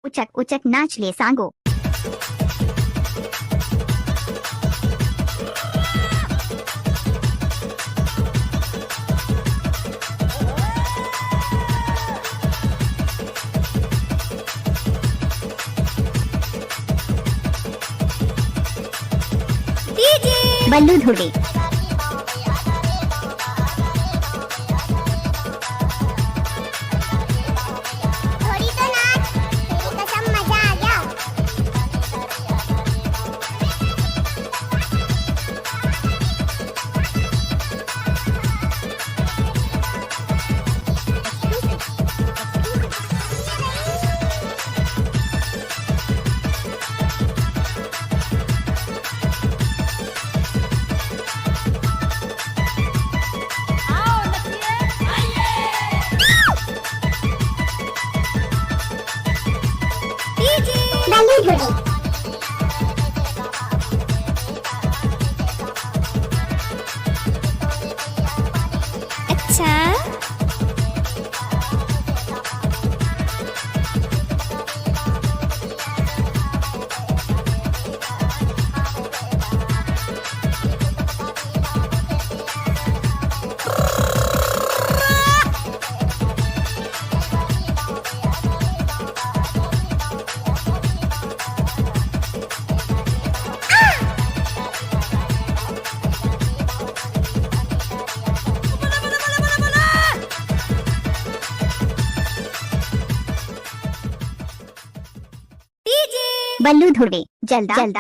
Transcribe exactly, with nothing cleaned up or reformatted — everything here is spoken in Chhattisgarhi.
उचक उचक नाच ले सांगो। बल्लू धुर्वे। थोड़ी तो नाच, तेरी कसम मजा आ गया। अच्छा। बल्लू धुर्वे, जल्दा, जल्दा।